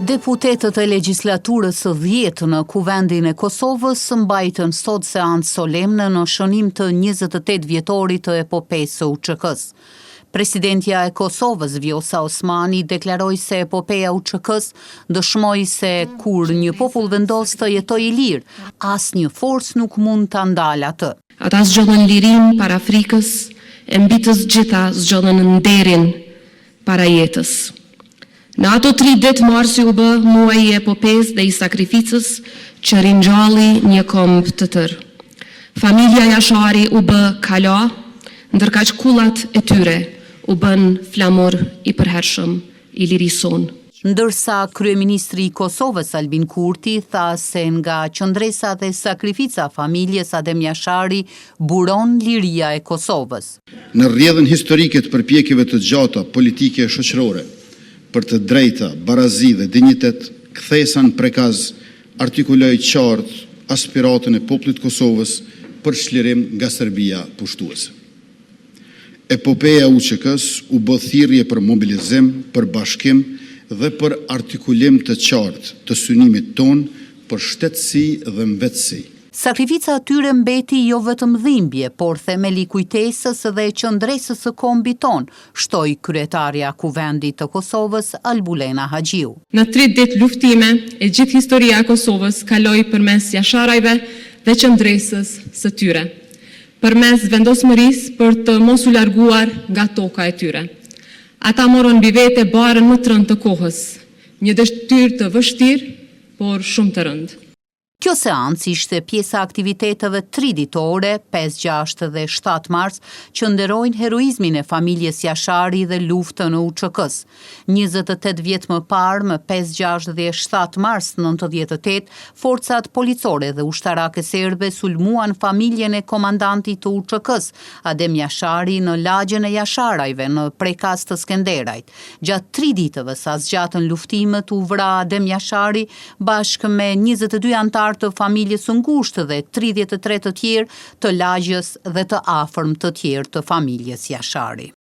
Deputetët e legjislaturës së dhjetë në Kuvendin e Kosovës mbajtën sot seancë solemne në shënim të 28 vjetorit të epopesë së UÇK-së. Presidentja e Kosovës, Vjosa Osmani, deklaroi se epopeja e UÇK-së dëshmoi se kur një popull vendos të jetojë i lirë, asnjë forcë nuk mund ta ndalë atë. Ata zgjodhën lirinë para frikës e mbi të gjitha zgjodhën nderin para jetës. Në ato tri ditë marsi u bë muaji i epopesë dhe i sakrificës që ringjalli një komb të tërë. Familja Jashari u bë kala, ndërkaq kullat e tyre u bënë flamur i përhershëm i lirisë sonë. Ndërsa kryeministri i Kosovës, Albin Kurti, tha se nga qëndresa dhe sakrifica e familjes Adem Jashari buron liria e Kosovës. Në rrjedhën historike të përpjekjeve të gjata politike e shoqërore për të drejta, barazi dhe dinjitet, kthesa në Prekaz artikuloi qartë aspiratën e popullit të Kosovës për çlirim nga Serbia pushtuese. Epopeja e UÇK-së u bë thirrje për mobilizim, për bashkim dhe për artikulim të qartë të synimit tonë për shtetësi dhe mëvetësi. Sakrifica e tyre mbeti jo vetëm dhimbje, por themel i kujtesës dhe qëndresës së kombit tonë, shtoi kryetarja e Kuvendit të Kosovës, Albulena Haxhiu. Në tri ditë luftime, e gjithë historia e Kosovës kaloi përmes Jasharajve dhe qëndresës së tyre. Përmes vendosmërisë për të mos u larguar nga toka e tyre. Ata morën mbi vete barrën më të rëndë të kohës, një detyrë të vështirë, por shumë të rëndë. Kjo seancë ishte pjesë e aktiviteteve triditore, 5, 6 dhe 7 mars, që nderojnë heroizmin e familjes Jashari dhe luftën e UÇK-së. 28 vjet më parë, më 5, 6 dhe 7 mars 98, forcat policore dhe ushtarake serbe sulmuan familjen e komandantit të UÇK-së, Adem Jashari, në lagjen e Jasharajve, në Prekaz të Skenderajt. Gjatë tri ditëve sa zgjatën luftimet u vra Adem Jashari bashkë me 22 anëtarë të familjes së ngushtë dhe 33 të tjerë të lagjes dhe të afërm të tjerë të familjes Jashari.